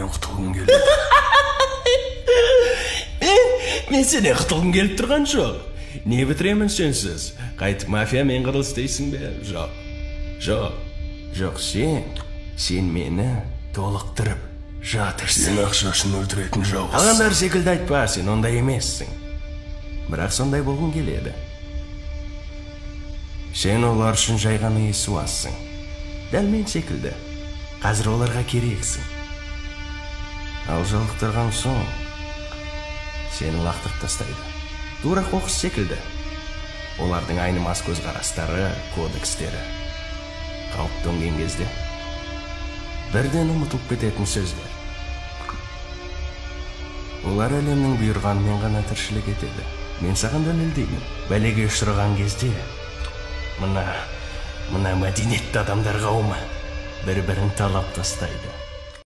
Менен құтылғың келеді. Мен сенен құтылғым келіп тұрған жоқ. Не бітіремін сенсіз? Қайтып мафиямен қырылыс дейсің бе? Жоқ. Жоқ. Жоқ, сен мені толықтырып жатырсың. Сен ақша үшін өлтіретін жауызсың. Қалғандар секілді айтпа, сен ондай емессің. Бірақ сондай болғың келеді. Сен олар үшін жай ғана есуассың. Дәл мен секілді. Қазір оларға керексің. Ал жалықтырған соң сені лақтырып тастайды. Тура қоқыс секілді. Олардың айнымас көзқарастары, кодекстері. Қауіп төнген кезде бірден ұмытылып кететін сөздер. Олар әлемнің бұйырғанымен ғана тіршілік етеді. Мен саған дәлелдеймін. Бәлеге ұшыраған кезде мына мәдениетті адамдар қауымы бір-бірін талап тастайды.